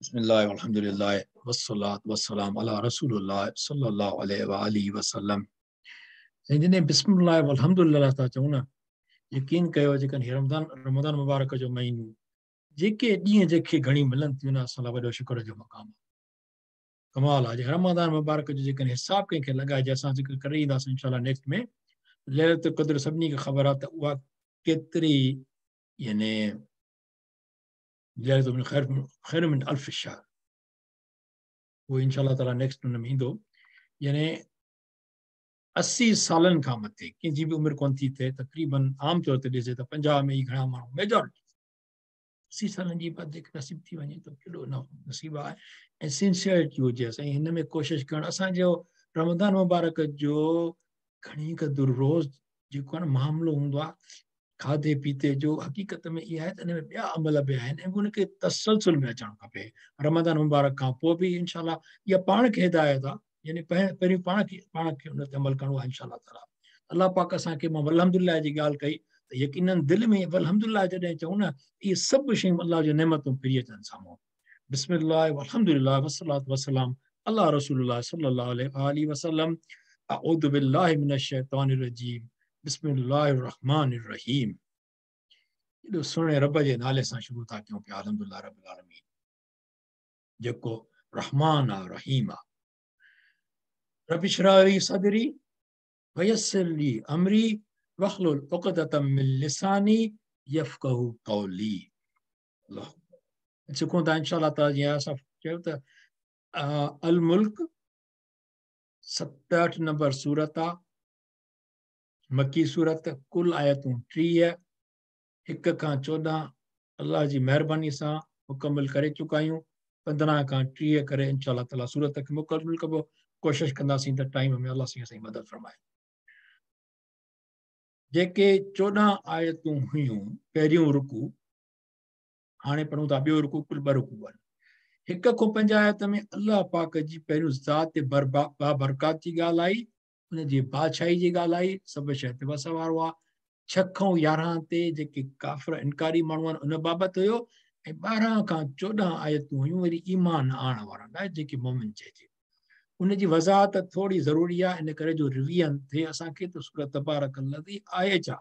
बिस्मिल्लाह वल्हम्दुलिल्लाह वस्सलातु वस्सलाम अला रसूलुल्लाह सल्लल्लाहु अलैहि व आलिहि वसल्लम। साईं जॾहिं बिस्मिल्लाह वल्हम्दुलिल्लाह था चऊं न, यकीन कयो जेकॾहिं रमज़ान रमज़ान मुबारक जो महीनो जेके ॾींहं जेके घणी मिलनि थियूं न, असां लाइ वॾो शुक्र जो मक़ाम आहे, कमाल आहे। रमज़ान मुबारक जो जेकॾहिं हिसाब कंहिंखे लॻाइजे, असां ज़िक्र करे ईंदासीं इंशाअल्लाह नेक्स्ट में। लैलतुल क़द्र सभिनी खे ख़बर आहे त उहा केतिरी, यानी लैलतुल ख़ैर ख़ैर मिन अल्फ शहर, उहो इंशाअल्लाह ताला नेक्स्ट हुन में ईंदो। यानी 80 सालनि खां मथे कंहिंजी बि उमिरि कोन थी थिए, तक़रीबन आम तौर ते ॾिसजे त 50 में ई घणा माण्हू मेजॉरिटी 80 सालनि जी बाद जेके नसीब थी वञे त केॾो न नसीब आहे। ऐं सिंसियरिटी हुजे साईं हिन में कोशिशि करणु। असांजो रमज़ान मुबारक जो घणी क़दुरु रोज़ जेको आहे न मामिलो हूंदो आहे खाधे पीते जो, हक़ीक़त में इहा आहे त हिन में ॿिया अमल बि आहिनि ऐं उनखे तसलसुल में अचणु खपे। रमज़ान मुबारक खां पोइ बि इंशाअल्लाह इहा पाण खे हिदायत आहे, यानी पहिरियों पाण खे उन ते अमल करिणो आहे इंशाअल्लाह ताला। अलाह पाक असांखे मां अल्हम्दुलिल्लाह जी ॻाल्हि कई त यकीनन दिलि में अल्हम्दुलिल्लाह जॾहिं चऊं न, इहे सभु शयूं अलाह जूं नेमतूं फिरी अचनि साम्हूं। बिस्मिल्लाह वल्हम्दुलिल्लाह वस्सलातु वस्सलाम अला रसूलुल्लाह सल्लल्लाहु अलैहि वसल्लम। अऊज़ु बिल्लाहि मिनश शैतानिर रजीम। बिस्मिल्लाहिर रहमानिर रहीम। एॾो सुहिणे रब जे नाले सां शुरू था कयूं पिया, अल्हम्दुलिल्लाह रब्बिल आलमीन, जेको रहमान आहे रहीम आहे। रब्बि इश्रह ली सदरी वयस्सिर ली अमरी वहलुल उक़दतम मिन लिसानी यफ़क़हू क़ौली। अल्लाह सिखूं था इंशाअल्लाह ताला। जीअं असां चयो त अल मुल्क 67 नंबर सूरत आहे, मक्की सूरत, कुल आयतूं 30, 1 खां 14 अलाह जी महिरबानी सां मुकमल करे चुका आहियूं। 15 खां 30 करे इंशाअल्लाह ताला सूरत खे मुकमल कबो। कोशिशि कंदासीं त टाइम में अलाह साईं असांजी मदद फरमाए। जेके 14 आयतूं हुयूं पहिरियों रुकू, हाणे पढ़ूं था ॿियो रुकू, कुल 2 रुकू आहिनि। 1 खां 5 आयत में अलाह पाक जी पहिरियों ज़ात बाबरकत जी ॻाल्हि आई, उनजी बादशाही जी ॻाल्हि आई, सभु शइ ते वस वारो आहे। 6 खां 11 ते जेके काफ़िर इनकारी माण्हू आहिनि उन बाबति हुयो, ऐं 12 खां 14 आयतूं हुयूं वरी ईमान आणण वारनि लाइ जेके मोमिन चइजे। उनजी वज़ाहत थोरी ज़रूरी आहे, इन करे जो रिवीजन थिए असांखे त सूरत तबारक अल्लज़ी आहे छा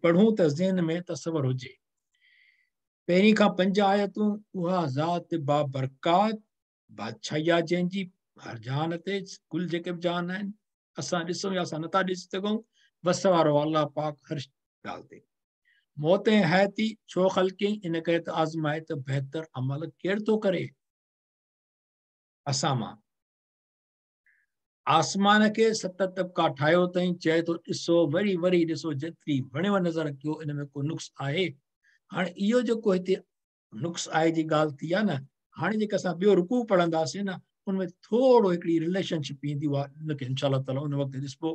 पढ़ूं त ज़हन में तसवर हुजे। पहिरीं खां 5 आयतूं उहा ज़ात बाबरकत बादशाही आहे जंहिंजी हर जहान ते कुल जेके बि जहान आहिनि असां ॾिसूं या असां नथा ॾिसी सघूं, वस वारो अलाह पाक हर ॻाल्हि ते। मौत ऐं हयाती छो ख़लकी, इन करे त आज़माए त बहितर अमल केरु थो करे असां मां। आसमान खे 7 तबका ठाहियो अथई, चए थो ॾिसो वरी वरी ॾिसो, जेतिरी वणेव नज़र कयो इन में को नुक़्स आहे। हाणे इहो जेको हिते नुक़्स आहे जी ॻाल्हि थी आहे न, हाणे जेका असां ॿियो रुकू पढ़ंदासीं न, उन में थोरो हिकिड़ी रिलेशनशिप ईंदी, उहा उनखे इंशाअल्लाह ताला उन वक़्तु ॾिसबो,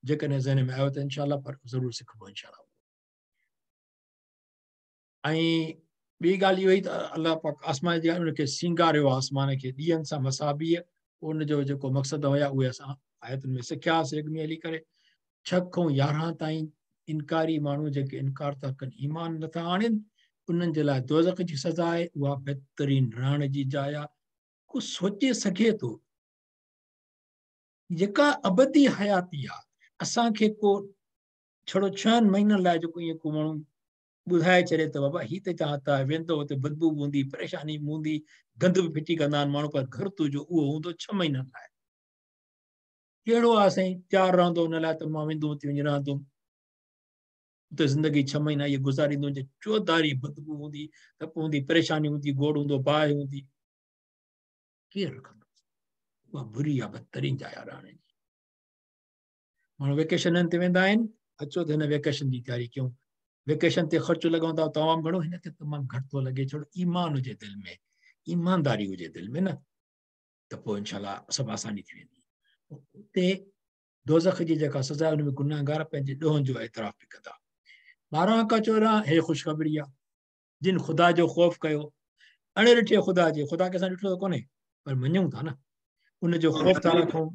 जेकॾहिं ज़हन में आयो त इंशाअल्लाह, पर ज़रूरु सिखबो इंशाअल्लाह। ऐं ॿी ॻाल्हि इहा ई त अलाह पाक आसमान जी उनखे सींगारियो आहे, आसमान खे ॾींहनि सां मसाबीअ, उनजो जेको मक़सदु हुया उहे असां आयतुनि में सिखियासीं अॻु में हली करे। 6 खां 11 ताईं इनकारी माण्हू जेके इनकार था कनि, ईमान नथा आणनि, उन्हनि जे लाइ दोज़ख जी सज़ा आहे, उहा बहितरीन रहण जी जाइ आहे। को सोचे सघे थो जेका अबदी हयाती आहे, असांखे को छड़ो 6 महीननि लाइ जेको ईअं को माण्हू ॿुधाए छॾे त बाबा ही त चाहत आहे, वेंदो हुते बदबू बि हूंदी, परेशानी बि हूंदी, गंद बि फिटी कंदा आहिनि माण्हू, पर घर तुंहिंजो उहो हूंदो 6 महीननि लाइ। कहिड़ो आहे साईं, तयारु रहंदो हुन लाइ त मां वेंदुमि हुते वञी रहंदुमि, उते ज़िंदगी 6 महीना इहे गुज़ारींदो, जे चौधारी बदबू हूंदी, तप हूंदी, परेशानी हूंदी, गोड़ हूंदो, बाहि हूंदी, केरु रखंदो? उहा बुरी आहे, बदतरीन जाइ आहे रहण जी। माण्हू वेकेशननि ते वेंदा आहिनि, अचो त हिन वेकेशन जी तयारी कयूं। वेकेशन ते ख़र्चु लॻंदो आहे तमामु घणो, हिन ते तमामु घटि थो लॻे। छो ईमान हुजे दिलि में, ईमानदारी हुजे दिलि में न, त पोइ इंशाअल्लाह सभु आसानी थी वेंदी। उते दोज़ख जी जेका सज़ा आहे उन में गुनाहगार पंहिंजे ॾोहनि जो एतिराफ़ बि कंदा। 12 खां 14 हे ख़ुशख़बरी आहे, जिन ख़ुदा जो ख़ौफ़ कयो, अण ॾिठे ख़ुदा जे, ख़ुदा खे असां ॾिठो त कोन्हे पर मञूं था न, उनजो ख़ौफ़ था रखूं,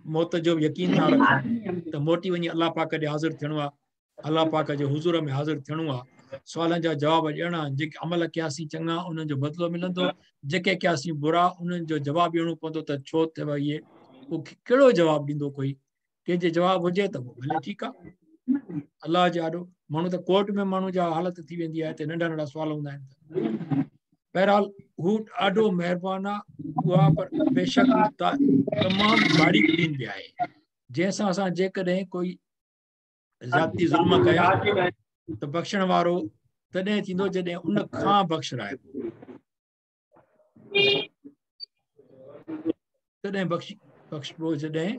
मौत जो यकीन था रखूं त मोटी वञी अलाह पाक ॾे हाज़िर थियणो आहे, अलाह पाक जे हुज़ूर में हाज़िर थियणो आहे। सुवालनि जा जवाब ॾियणा आहिनि। जेके अमल कयासीं चङा उन्हनि जो बदिलो मिलंदो, जेके कयासीं बुरा उन्हनि जो जवाबु ॾियणो पवंदो त छो थियो इहे, उहो कहिड़ो जवाबु ॾींदो कोई? कंहिंजे जवाबु हुजे त पोइ भले ठीकु आहे। अलाह जे आॾो माण्हू त कोर्ट में माण्हू जा हालत थी वेंदी आहे, हिते नंढा नंढा सुवाल हूंदा आहिनि। बहरहाल हू ॾाढो महिरबान आहे उहा, पर बेशक तमामु बारीक दीन बि आहे, जंहिंसां असां जेकॾहिं कोई ज़्यादती ज़ुल्म कया त बख़्शण वारो तॾहिं थींदो जॾहिं उन खां बख़्शराइबो, तॾहिं बख़्शबो जॾहिं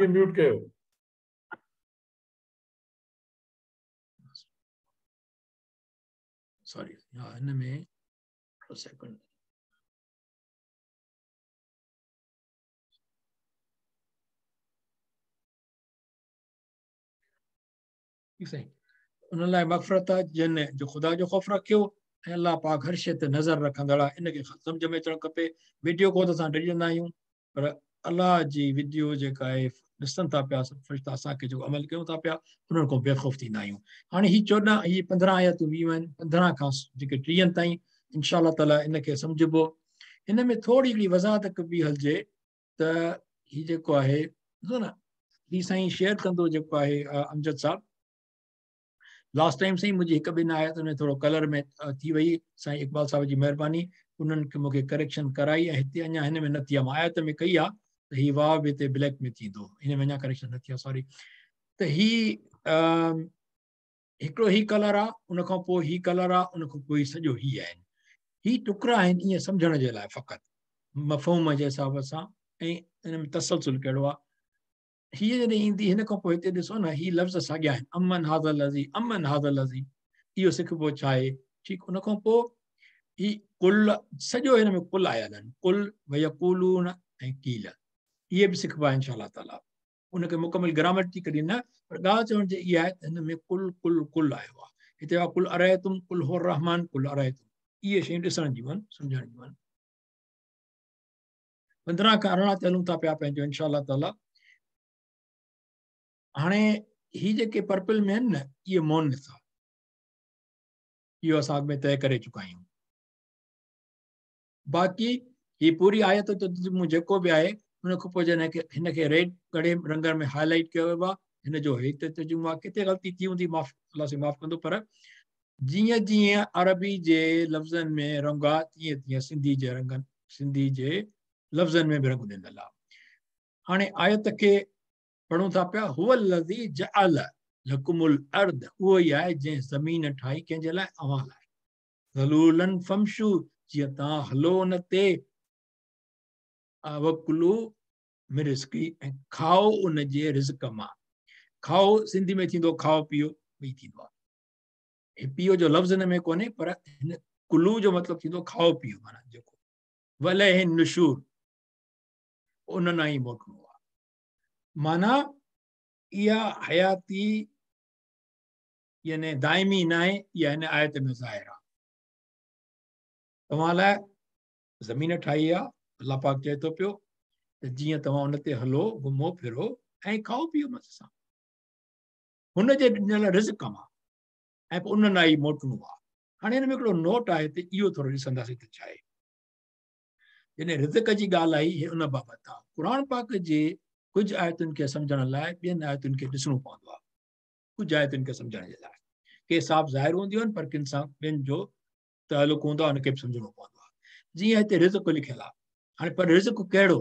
म्यूट कयो। सॉरी, हा हिन में सेकंड साईं उन लाइ मग़फ़िरत आहे जिन जो ख़ुदा जो ख़ौफ़ रखियो ऐं अलाह पाक हर शइ ते नज़र रखंदड़ आहे। इनखे सम्झ में अचणु खपे। वीडियो कॉल त असां ॾिजंदा आहियूं, पर अलाह जी वीडियो जेका आहे ॾिसनि था पिया फरिश्ता असांखे जेको अमल कयूं था पिया उन्हनि खां बेख़ौफ़ थींदा आहियूं। हाणे ही 14 ही 15 आयतूं वियूं आहिनि, 15 खां जेके 30 ताईं इनशा ताला इनखे सम्झिबो। हिन में थोरी हिकिड़ी वज़ाहत कबी हलिजे त हीउ जेको आहे ॾिसो न, हीउ साईं शेयर कंदो जेको आहे अमजद साहब। लास्ट टाइम साईं मुंहिंजी हिकु ॿिनि आयतुनि में थोरो कलर में थी वई, साईं इक़बाल साहब जी महिरबानी, उन्हनि खे मूंखे करेक्शन कराई ऐं हिते अञा हिन में न थी आहे, मां आयत में कई आहे त हीउ वाव बि हिते ब्लैक में थींदो, हिन में अञा करेक्शन न थी आहे, सॉरी। त हीउ हिकिड़ो ही कलर आहे, उनखां पोइ ही कलर आहे, उनखां पोइ सॼो ही आहिनि। ही टुकड़ा आहिनि ईअं सम्झण जे लाइ फ़क़ति मफ़हूम जे हिसाब सां ऐं हिन में तसलसुल कहिड़ो आहे। हीअ जॾहिं ईंदी हिन खां पोइ हिते ॾिसो न, ही लफ़्ज़ साॻिया आहिनि, अमन हाज़ल अज़ी, अमन हाज़ल अज़ी, इहो सिखबो छा आहे, ठीकु। उन खां पोइ ही कुल सॼो हिन में कुल आयल आहिनि, कुल वयकूलून ऐं कील, इहे बि सिखबा इनशा ताला। उनखे मुकमिल ग्रामर थी कॾहिं न, पर ॻाल्हि चवण जी इहा आहे त हिन में कुल कुल कुल आयो आहे। हिते आहे कुल अरयतुम, कुल हुर रहमान, कुल अरयतुम, इहे शयूं ॾिसण जूं आहिनि, सम्झण जूं आहिनि। 15 खां 18 ते हलूं था पिया पंहिंजो इनशा ताला। हाणे ही जेके पर्पल में आहिनि न, इहे मोनस आहे, इहो असां अॻु में तय करे चुका आहियूं। बाक़ी हीअ पूरी आयत जो जेको बि आहे उन खां पोइ हिनखे रेड कड़े रंग में हाईलाइट कयो वियो आहे, हिन जो हिते तर्जुमो आहे। किथे ग़लती थी हूंदी माफ़ अलाह से माफ़ कंदो, पर जीअं जीअं अरबी जे लफ़्ज़नि में रंग आहे तीअं तीअं सिंधी जे रंगनि, सिंधी जे लफ़्ज़नि में बि रंग ॾिनल आहे। हाणे आयत खे पढ़ूं था पिया, हुवल्लज़ी जअल लकुमुल अर्द, उहो ई आहे जंहिं ज़मीन ठाही कंहिंजे लाइ, अव्हां लाइ। ज़लूलन फमशू, जीअं तव्हां हलो उन ते, वकुलू मिन रिज़्क़ी, ऐं खाओ उन जे रिज़्क मां। खाओ सिंधी में थींदो खाओ पियो, ॿई थींदो आहे। पियो जो लफ़्ज़ हिन में कोन्हे, पर हिन कुलू जो मतिलबु थींदो खाओ पियो, माना जेको वलह नुशूर, उन ना ई मोटणो आहे। माना इहा हयाती यानी दाइमी न आहे, इहा हिन आयत में ज़ाहिर आहे। तव्हां लाइ ज़मीन ठाही आहे, अलाह पाक चए थो पियो त जीअं तव्हां उन ते हलो, घुमो फिरो ऐं खाओ पियो मज़े सां, हुन जे ॾिनल रिज़्क मां, ऐं पोइ उन ई मोटणो आहे। हाणे हिन में हिकिड़ो नोट आहे त इहो थोरो ॾिसंदासीं त छा आहे। जॾहिं रिज़्क जी ॻाल्हि आई, हीअ उन बाबति आहे। क़ुर पाक जे कुझु आयतुनि खे सम्झण लाइ ॿियनि आयतुनि खे ॾिसणो पवंदो आहे। कुझु आयतुनि खे सम्झण जे लाइ के साफ़ ज़ाहिर हूंदियूं आहिनि, पर किन सां ॿियनि जो तालुक़ु हूंदो आहे उनखे बि सम्झणो पवंदो आहे। जीअं हिते रिज़्क लिखियलु आहे, हाणे पर रिज़्क कहिड़ो,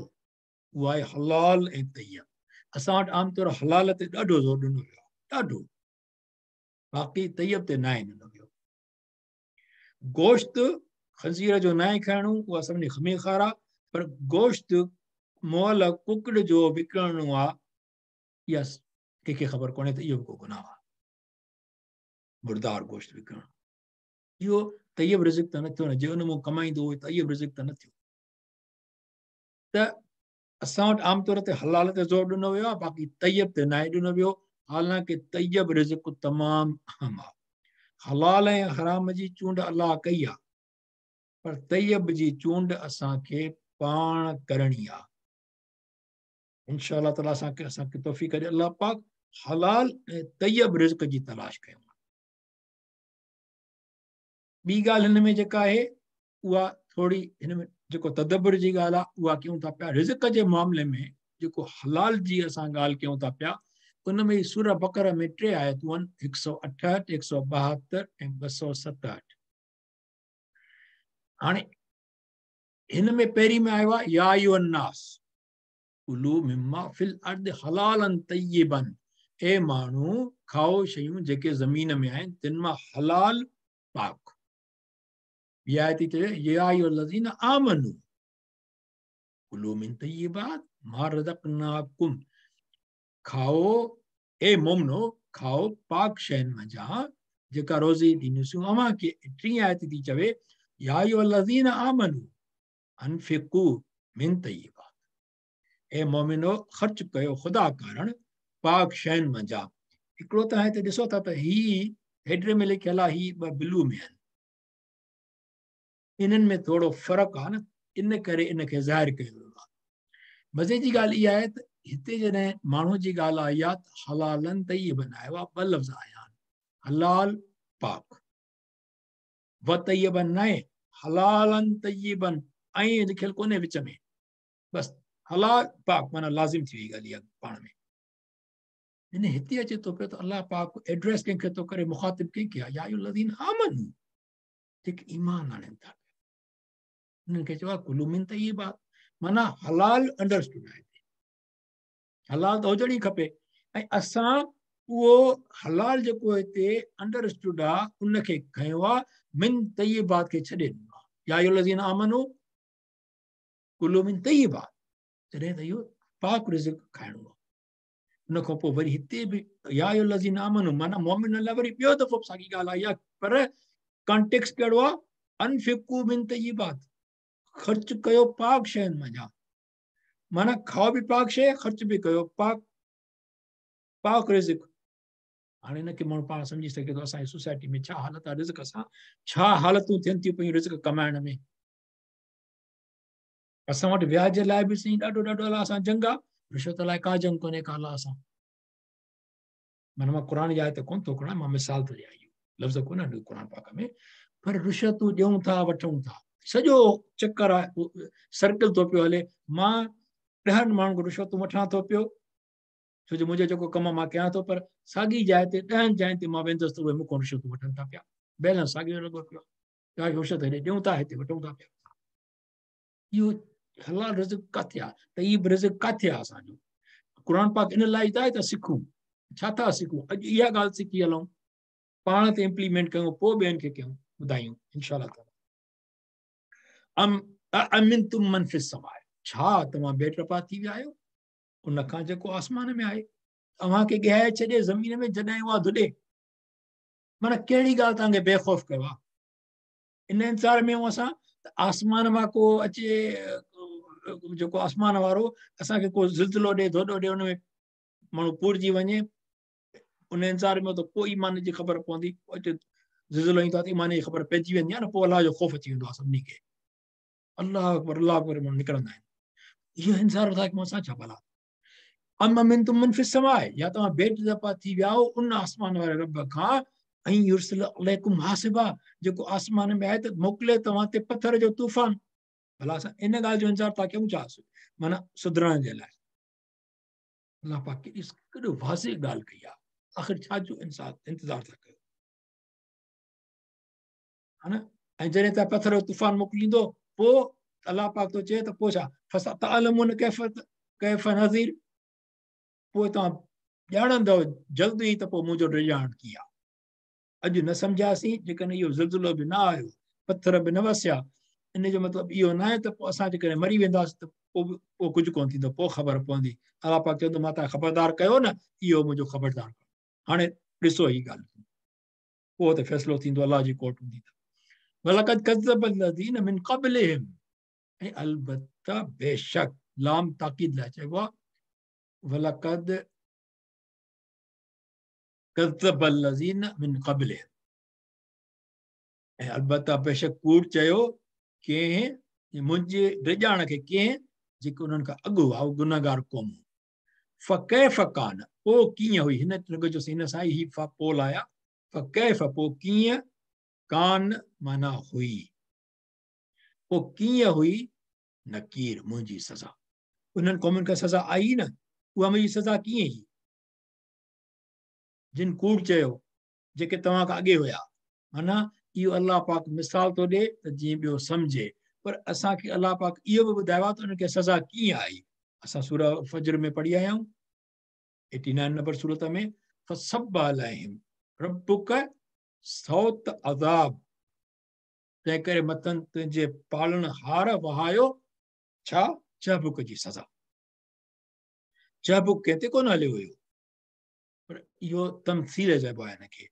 उहो आहे हलाल ऐं तैयब। असां वटि आम तौर हलाल ते ॾाढो ज़ोर ॾिनो वियो आहे, ॾाढो, बाक़ी तैयब ते न आहे ॾिनो वियो। गोश्त खंज़ीर जो न आहे खाइणो, उहा सभिनी ख़मीख़ार आहे, पर गोश्त मुअल कुकड़ जो विकिरणो आहे, इहा कंहिंखे ख़बर कोन्हे त इहो बि को गुनाह आहे, मुर्दार गोश्त विकिरणो। इहो तैयब रिज़्क त न थियो न, जे उन मां कमाईंदो उहो तैयब रिज़्क त न थियो। त असां वटि आम तौर ते हलाल ते ज़ोर ॾिनो वियो आहे, बाक़ी तैयब ते न आहे ॾिनो वियो। हालांकि तैयब रिज़्क तमामु अहम आहे। हलाल ऐं हराम जी चूंड अलाह कई आहे, पर तैयब जी चूंड असांखे पाण करणी आहे। इंशा ताला असांखे असांखे तौफ़ीक़ ॾे अलाह पाक हलाल ऐं तैयब रिज़्क जी तलाश कयूं। ॿी ॻाल्हि हिन में जेका आहे उहा थोरी हिन में जेको तदब्बुर जी ॻाल्हि आहे उहा कयूं था पिया। रिज़्क जे मामले में जेको हलाल जी असां ॻाल्हि कयूं था पिया उन में सूरह बकरा में टे आयतूं आहिनि, 168, 172 ऐं 267। हाणे हिन में पहिरीं में आयो आहे या अय्युहन्नास कुलू मिम्मा फिल अर्द हलालन तय्यबन, ए माण्हू खाओ शयूं जेके ज़मीन में आहिनि तिन मां हलाल पाक। ॿी आयत थी चए या अय्युहल्लज़ीना आमनू कुलू मिन तय्यबात मा रज़क़नाकुम, खाओ ए मोमनो खाओ पाक शयुनि मंझां जेका रोज़ी ॾिनीसीं अव्हांखे। टीं आयत थी चवे या अय्युहल्लज़ीना आमनू अनफ़िकू मिन तय्यबात, ए मोमिनो ख़र्च कयो ख़ुदा कारण पाक शयुनि मंझां। हिकिड़ो तव्हां हिते ॾिसो था त ही हेडर में लिखियलु आहे, ही ॿ ब्लू में आहिनि, इन्हनि में थोरो फ़र्क़ु आहे न, इन करे इनखे ज़ाहिर कयो वियो आहे। मज़े जी ॻाल्हि इहा आहे त हिते जॾहिं माण्हू जी ॻाल्हि आई आहे त हलालन तय्यबन आयो आहे, ॿ लफ़्ज़ आया आहिनि, हलाल पाक, व तय्यबन न आहे, हलालन तय्यबन ऐं लिखियलु कोन्हे विच में, बसि हलाल पाक माना लाज़िम थी वई ॻाल्हि इहा पाण में। इन हिते अचे थो पियो त अलाह पाक एड्रेस कंहिंखे थो करे, मुखातिब कंहिंखे आहे, या अय्युहल्लज़ीना आमनू, जेके ईमान आणनि था उन्हनि खे चयो आहे कुलू मिन तय्यबात, माना हलाल अंडरस्टूड आहे, हलाल त हुजणु ई खपे। ऐं असां उहो हलाल जेको हिते अंडरस्टूड आहे उनखे खयो आहे, मिन तय्यबात खे छॾे ॾिनो आहे। या अय्युहल्लज़ीना आमनू कुलू मिन तय्यबात, जॾहिं त इहो पाक रिज़्क खाइणो आहे। उन खां पोइ वरी हिते बि या अय्युहल्लज़ीना आमनू माना मोमिन लाइ वरी ॿियो दफ़ो बि साॻी ॻाल्हि आई आहे, पर कॉन्टेक्स्ट कहिड़ो आहे, अनफ़िकू मिन तय्यबात, ख़र्च कयो पाक शयुनि मंझां, माना खाओ बि पाक शइ, ख़र्च बि कयो पाक पाक रिज़्क। हाणे हिनखे माण्हू पाण सम्झी सघे थो असांजी सोसाइटी में छा हालत आहे रिज़्क सां, छा हालतूं थियनि थियूं पयूं रिज़्क कमाइण में। असां वटि व्याज लाइ बि सही ॾाढो ॾाढो अलाह सां जंग आहे, रिश्वत लाइ का जंग कोन्हे का अलाह सां। माना मां क़ुर जी आयत कोन थो खणां, मां मिसाल थो ॾियां, इहो लफ़्ज़ कोन आहिनि क़ुर पाक में, पर रिश्वतूं ॾियूं था वठूं था, सॼो चक्कर आहे, सर्कल थो पियो हले। मां 10 माण्हुनि खां रिश्वतूं वठां थो पियो, छो जो मुंहिंजो जेको कमु मां कयां थो, पर साॻी जाइ ते 10 जाइनि ते मां वेंदुसि त उहे मूंखां रिश्वतूं वठनि था पिया, बैलेंस साॻियो लॻो पियो आहे, रिश्वत हेॾे ॾियूं था हिते वठूं था पिया। इहो हलाल रिज़्क किथे आहे, तय्यब रिज़्क किथे आहे असांजो? क़ुर पाक इन लाइ त आहे त सिखूं, छा था सिखूं? अॼु इहा ॻाल्हि सिखी हलूं, पाण ते इम्प्लीमेंट कयूं, पोइ ॿियनि खे कयूं ॿुधायूं इंशा ताला। अम अमिनतुम मन फिस समाए, छा तव्हां बेटपा थी विया आहियो उन खां जेको आसमान में आहे, तव्हांखे ॻाए छॾे ज़मीन में जॾहिं उहा धुॾे, माना कहिड़ी ॻाल्हि तव्हांखे बेख़ौफ़ कयो आहे? इन इंतज़ार में असां त आसमान मां को अचे, जेको आसमान वारो असांखे को ज़िलज़िलो ॾे, धोॾो ॾे, उन में माण्हू पूरिजी वञे, उन इंतज़ार में त पोइ ईमान जी ख़बर पवंदी, अचे ज़िलज़िलो ईंदो आहे त ईमान जी ख़बर पइजी वेंदी आहे न, पोइ अलाह जो ख़ौफ़ अची वेंदो आहे सभिनी खे, अलाह अकबर माण्हू निकिरंदा आहिनि। इहो इंतज़ार था कयूं असां छा भला? अम अमिनतुम मन फिस समाए, या तव्हां बेटपा थी विया आहियो उन आसमान वारे रब खां, ऐं युरसिल अलैकुम हासिबा, जेको आसमान में आहे त मोकिले तव्हां ते पथर जो तूफ़ान। भला असां इन ॻाल्हि जो इंतज़ार था कयूं छा माना सुधरण जे लाइ? अलाह पाक केॾी केॾो वाज़े ॻाल्हि कई आहे, आख़िर छा जो इंतज़ार था कयो, हा न? ऐं जॾहिं तव्हां पथर जो तूफ़ान मोकिलींदो पोइ अलाह पाक थो चए त पोइ छा, फसतअलमून कैफ कैफ नज़ीर, पोइ तव्हां ॼाणंदव जल्दी ई त पोइ मुंहिंजो डिॼाणु कीअं आहे। अॼु न सम्झियासीं, जेकॾहिं इहो ज़िलज़िलो बि न आयो, पथर बि न वसिया, इन जो मतिलबु इहो न आहे त पोइ असां जेकॾहिं मरी वेंदासीं त पोइ पोइ कुझु कोन थींदो, पोइ ख़बर पवंदी। अलाह पाक चवंदो मां तव्हांखे ख़बरदार कयो न, इहो मुंहिंजो ख़बरदार कयो, हाणे ॾिसो हीअ ॻाल्हि, पोइ त फ़ैसिलो थींदो, अलाह जी कोर्ट हूंदी। त वलक़द कज़्ज़ब लज़ीना मिन क़ब्लिहिम, ऐं अलबत्ता बेशक, लाम ताक़ीद लाइ चइबो आहे, वलक़द कज़्ज़ब लज़ीना मिन क़ब्लिहिम, ऐं अलबत्ता बेशक कूड़ चयो कंहिं मुंहिंजे डिॼाण खे कंहिं जेके उन्हनि खां अॻु हुआ, उहे गुनहगार क़ौमूं। फकैफ़ कान, पोइ कीअं हुई, हिन रंग जो हिन सां ई ही पोइ लाया। फकैफ़ पोइ कीअं, कान माना हुई, पोइ कीअं हुई नकीर मुंहिंजी सज़ा। उन्हनि क़ौमुनि खे सज़ा आई न, उहा मुंहिंजी सज़ा कीअं हुई? जिन कूड़ चयो, जेके तव्हां खां अॻे हुया। माना इहो अलाह पाक मिसाल थो ॾिए त जीअं ॿियो सम्झे, पर असांखे अलाह पाक इहो बि ॿुधायो आहे त उन्हनि खे सज़ा कीअं आई। असां सूरह फज्र में पढ़ी आया आहियूं, 89 नंबर सूरत में, फसब अलैहिम रब्बुक सौत अज़ाब, तंहिं करे मथनि तुंहिंजे पालणहार वहायो छा? चहबुक जी सज़ा। चहबुक कंहिं ते कोन हलियो हुयो, पर इहो तमसील चइबो आहे हिनखे।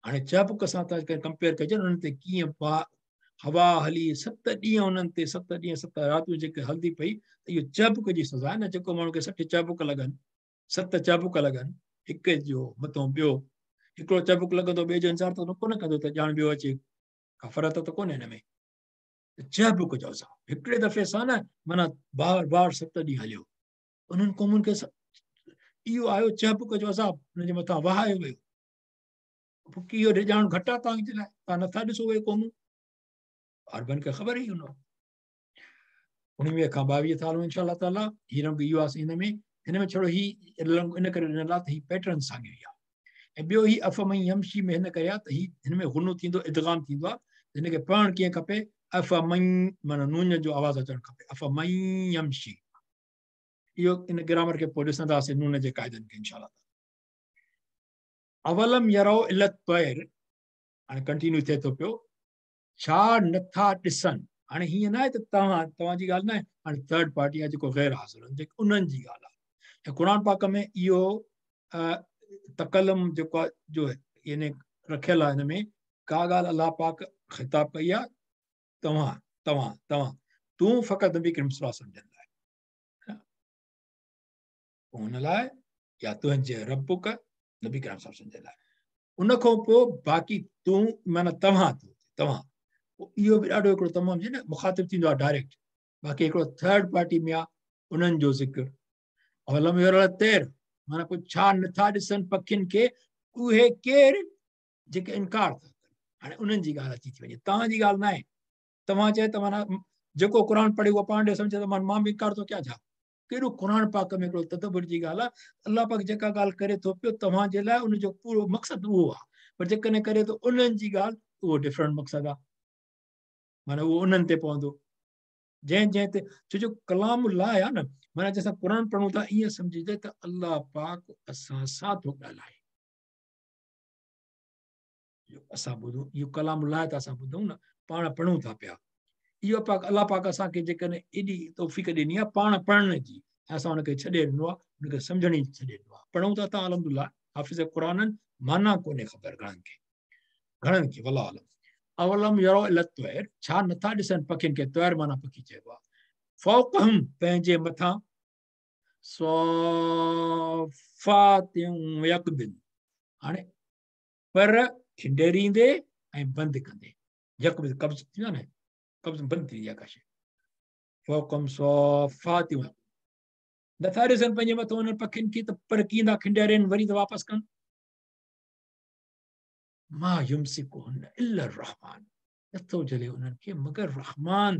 हाणे चहबुक सां त कंपेयर कजे, उन्हनि ते कीअं हवा हली, 7 ॾींहं उन्हनि ते, 7 ॾींहं 7 रातियूं जेके हलंदी पई, त इहो चहबुक जी सज़ा आहे न। जेको माण्हू खे 60 चहबुक लॻनि, 7 चहबुक लॻनि, हिक जो मथां ॿियो, हिकिड़ो चहबुक लॻंदो, ॿिए जो इंतज़ार त कोन कंदो त ॼाण ॿियो अचे, का फ़र्क़ु त कोन्हे हिन में। चहबुक जो अज़ाब हिकिड़े दफ़े सां न, माना बार बार 7 ॾींहं हलियो। उन्हनि क़ौमुनि खे इहो आयो चहबुक जो अज़ाब, हुनजे मथां वहायो वियो। पोइ इहो डिॼाणु घटि आहे तव्हांजे लाइ? तव्हां नथा ॾिसो उहे क़ौमूं? अरबनि खे ख़बर ई हूंदो। 19 खां 22 था हलूं इंशा ताला। हीअ रंग इहो आहे हिन में, हिन में छड़ो ही रंग इन करे ॾिनल आहे त ही पैटर्न साॻियो ई आहे। ऐं ॿियो ही अफ़मई यमशी में हिन करे आहे त ही हिन में गुनो थींदो, इदगाम थींदो आहे। हिनखे पढ़णु कीअं खपे? अफ़मई माना नून जो आवाज़ अचणु खपे, अफ़मई यमशी। इहो इन ग्रामर खे पोइ ॾिसंदासीं नून जे क़ाइदनि खे इंशा। अवलम यरो इलत तैर, हाणे कंटिन्यू थिए थो पियो। छा नथा ॾिसनि? हाणे हीअं न आहे त तव्हांजी ॻाल्हि न आहे, हाणे थर्ड पार्टी आहे जेको ग़ैर हाज़िर आहिनि, जेके उन्हनि जी ॻाल्हि आहे। ऐं क़ुर पाक में इहो तकलम जेको आहे, जो यानी रखियलु आहे, हिन में का ॻाल्हि अलाह पाक ख़िताब कई आहे? तव्हां तव्हां तव्हां, तूं फ़क़ति नबी करीम सल्लल्लाहु अलैहि वसल्लम जन लाइ, हुन लाइ या तुंहिंजे रबुक नबी करीम सल्लल्लाहु अलैहि वसल्लम जे लाइ। उन खां पोइ बाक़ी तूं माना तव्हां, तव्हां इहो बि ॾाढो हिकिड़ो तमामु जीअं न मुखातिब थींदो आहे डायरेक्ट, बाक़ी हिकिड़ो थर्ड पार्टी में आहे उन्हनि जो ज़िक्र। अवलम तैर माना पोइ छा नथा ॾिसनि पखियुनि खे? उहे केरु? जेके इनकार था कनि। हाणे उन्हनि जी ॻाल्हि अची थी वञे, तव्हांजी ॻाल्हि न आहे। तव्हां चए त माना जेको क़ुर पढ़े उहो पाण ॾे सम्झे त मां बि इनकार थो कयां छा? केॾो क़ुर पाक में हिकिड़ो तदबुर जी ॻाल्हि आहे। अलाह पाक जेका ॻाल्हि करे थो पियो तव्हांजे लाइ, उनजो पूरो मक़सदु उहो आहे, पर जेकॾहिं करे थो उन्हनि जी ॻाल्हि, उहो डिफरेंट मक़सदु आहे, माना उहो उन्हनि ते पवंदो जंहिं जंहिं ते। छो जो कलाम लाह आहे न, माना जंहिं असां क़ुर पढ़ूं था ईअं सम्झिजे त अलाह पाक असां सां थो ॻाल्हाए, असां ॿुधूं इहो कलाम लाह त असां ॿुधूं न, पाण पढ़ूं था पिया। इहो पाक अलाह पाक असांखे जेकॾहिं एॾी तौफ़ीक़ ॾिनी आहे पाण पढ़ण जी, असां हुनखे छॾे ॾिनो आहे, हुनखे सम्झण ई छॾे ॾिनो आहे। पढ़ूं था त अल्हम्दुलिल्लाह हाफ़िज़ क़ुर आहिनि, माना कोन्हे ख़बर घणनि खे, घणनि खे वल्लाहु आलम। अवलम यरो इलत तैर, छा नथा ॾिसनि पखियुनि खे? तैर माना पखी चइबो आहे। फौक़हुम पंहिंजे मथां, सौफ़ातिन यकबिन, हाणे पर खिंडेरींदे ऐं बंदि कंदे, यकबिन कब्ज़ थींदो आहे न, कब्ज़ बंदि थी वेंदी आहे का शइ। फौक़हुम सौफ़ातिन, नथा ॾिसनि पंहिंजे मथां उन्हनि पखियुनि खे त पर कीअं था खिंडेरनि, वरी त वापसि कनि। मा युमसिकुहुन्न इल्ला रहमान, नथो झले उन्हनि खे मगर रहमान।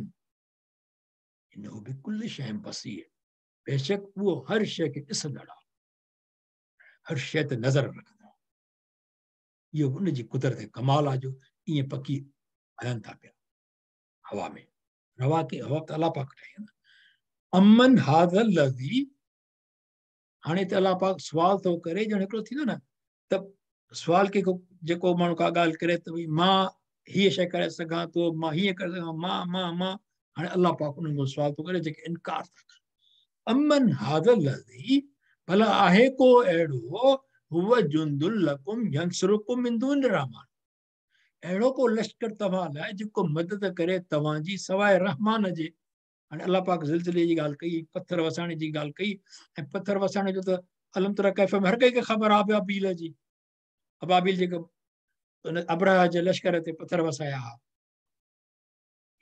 इन्नहु बिकुल्लि शैइन बसीर, बेशक उहो हर शइ खे ॾिसंदड़ आहे, हर शइ ते नज़र रखंदड़ आहे। इहो उनजी कुदरत कमाल आहे जो ईअं पखी हलनि था पिया हवा में, हवा खे हवा त अलाह पाक ठाही आहे न। अमन हाज़ल लज़ी, हाणे त अलाह पाक सुवाल थो करे, ॼण हिकिड़ो थींदो न त सुवाल खे जेको माण्हू का ॻाल्हि करे त भई मां हीअ शइ करे सघां थो, मां हीअं करे सघां, मां मां मां। हाणे अलाह पाक उन्हनि खां सुवाल थो करे जेके इनकार था कनि। अमन हाज़ल लज़ी, भला आहे को अहिड़ो, हुव जुंदुल लकुम यंसुरुकुम मिन दून रहमान, अहिड़ो को लश्कर तव्हां लाइ जेको मदद करे तव्हांजी सवाइ रहमान जे। हाणे अलाह पाक ज़िलज़िले जी ॻाल्हि कई, पथर वसाइण जी ॻाल्हि कई, ऐं पथर वसाइण जो त अलम तरह कैफ़ में हर कंहिंखे ख़बर आहे। अबाबील जी, अबाबील जेके अब्रहा जे लश्कर ते पथर वसाया हा,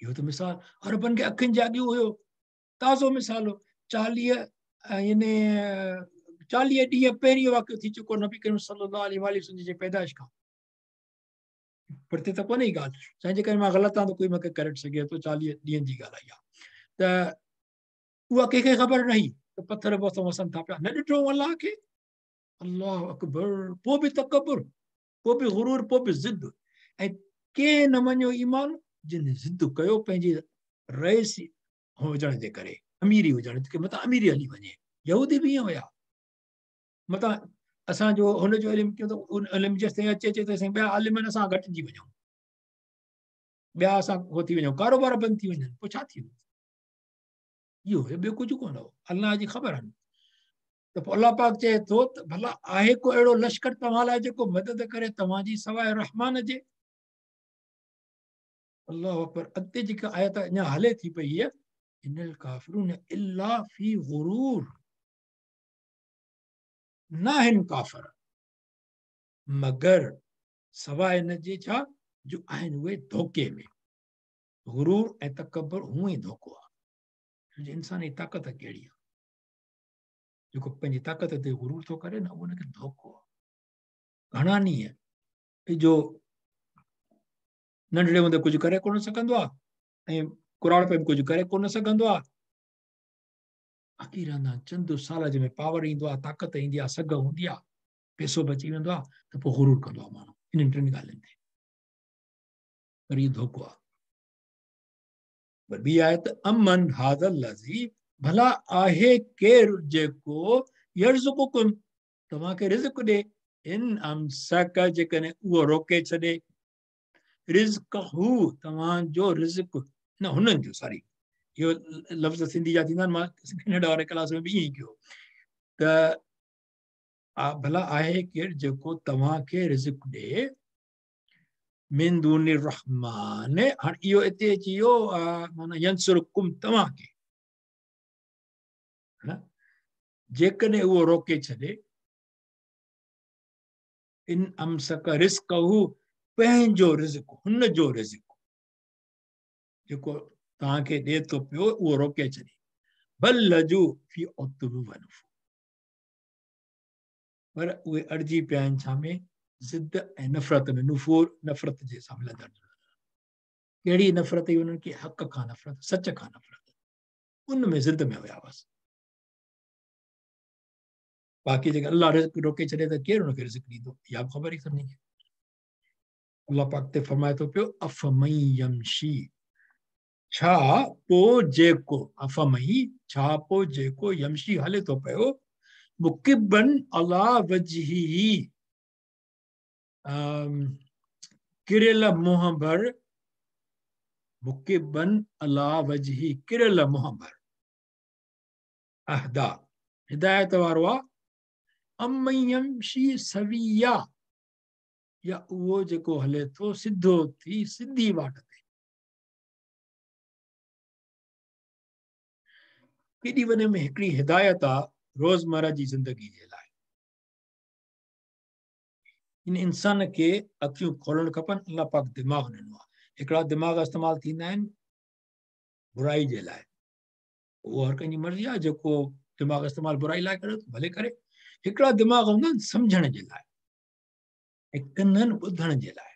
इहो त मिसाल अरबनि खे अखियुनि जे अॻियों हुयो, ताज़ो मिसाल हो। 40 यानी 40 ॾींहं पहिरीं वाक़ियो थी चुको नबी करीम सल्लल्लाहु अलैहि वसल्लम जी पैदाइश खां। पर त कोन्हे ॻाल्हि, साईं जेकॾहिं मां ग़लति आहियाँ त कोई मूंखे करेक्ट सघे थो। 40 ॾींहनि जी ॻाल्हि आई आहे त उहा कंहिंखे ख़बर न हुई त पथर बि वसनि था पिया, न ॾिठो अल्लाह खे। अल्लाह अकबर। पोइ बि तकबुर, पोइ बि गुरूर, पोइ बि ज़िद। ऐं कंहिं न मञियो ईमान, जिन ज़िद कयो पंहिंजी रईस हुजण जे करे, अमीरी हुजण जे मतां अमीरी हली वञे। यहूदी बि ईअं हुया, मतां असांजो हुनजो इल्मु कयूं त उन इल्मु जेसि ताईं अचे अचे तेसिताईं ॿिया आलिमनि असां घटिजी वञूं, ॿिया असां उहो थी वञूं, कारोबार बंदि थी वञनि, पोइ छा थींदो? इहो हुयो, ॿियो कुझु कोन हो। अल्लाह जी ख़बर आहे। त पोइ अल्लाह पाक चए थो त भला आहे को अहिड़ो लश्कर तव्हां लाइ जेको मदद करे तव्हांजी सवाइ रहमान जे? अल्लाह अकबर। अॻिते जेका आयत अञा हले थी पई हीअ, इनल काफ़िरून इल्ला फ़ी गुरूर, न आहिनि काफ़र मगर सवाइ इन जे छा जो आहिनि उहे धोखे में। गुरूर ऐं तकबुर हूअं ई धोखो आहे। इंसान जी ताक़त कहिड़ी आहे? जेको पंहिंजी ताक़त ते गुरूर थो करे न, उहो हुनखे धोखो आहे। घणा ॾींहं जो नंढड़े हूंदे कुझु करे कोन सघंदो आहे ऐं कुराड़ पे बि कुझु करे कोन सघंदो आहे, बाक़ी रहंदा आहिनि चंद साल जंहिंमें पावर ईंदो आहे, ताक़त ईंदी आहे, सघ हूंदी आहे, पैसो बि अची वेंदो आहे, त पोइ गुरूर कंदो आहे माण्हू इन्हनि टिनि ॻाल्हियुनि ते। पर इहो धोखो आहे। पर ॿी आहे त अमन हाज़ल लज़ी, भला आहे केरु जेको यरज़ुकुकुम तव्हांखे रिज़्क ॾे, इन अमसक जेकॾहिं उहो रोके छॾे, रिज़्कहू तव्हांजो रिज़्क न हुननि जो, सॉरी इहो लफ़्ज़ सिंधी जा थींदा आहिनि, मां कनाडा वारे क्लास में बि ईअं ई कयो त भला आहे केरु जेको तव्हांखे रिज़्क ॾे मिन दून रहमान। हाणे इहो हिते अची वियो माना यंसुरकुम तव्हांखे, न जेकॾहिं उहो रोके छॾे, इन अमसक रिज़्कहू पंहिंजो रिज़्क, हुनजो रिज़्क जेको तव्हांखे ॾिए थो पियो उहो रोके छॾे, बल लजू फ़ी उतुब व नुफूर, पर उहे अड़जी पिया आहिनि छा में? ज़िद ऐं नफ़रत में। नुफूर नफ़रत जे सां मिलंदड़। कहिड़ी नफ़रत हुई उन्हनि खे? हक़ खां नफ़रत, सच खां नफ़रत, उन में ज़िद में हुया बसि। बाक़ी जेकर अल्लाह रिज़्क रोके छॾे त केरु हुनखे रिज़्क ॾींदो? इहा बि ख़बर ई सभिनी खे। अल्लाह पाक ते फरमाए थो पियो अफमई यमशी, छा पोइ जेको, अफमई छा पोइ जेको यमशी हले थो पियो, मुकिबन अला वजहिही, किरियल मुंहं भर, मुकिबन अला वजही किरियल मुंहं भर, अहदा हिदायत वारो आहे, अम यमशी सविया, या उहो जेको हले थो सिधो थी सिधी वाट ते। केॾी वॾे में हिकिड़ी हिदायत आहे रोज़मर्रा जी ज़िंदगी जे लाइ। इन इंसान खे अखियूं खोलणु खपनि, अल्लाह पाक दिमाग़ ॾिनो आहे। हिकिड़ा दिमाग़ इस्तेमालु थींदा आहिनि बुराई जे लाइ, उहो हर कंहिंजी मर्ज़ी आहे, जेको दिमाग़ इस्तेमालु बुराई लाइ करे थो भले करे। हिकिड़ा दिमाग़ हूंदा आहिनि सम्झण जे लाइ ऐं कन आहिनि ॿुधण जे लाइ।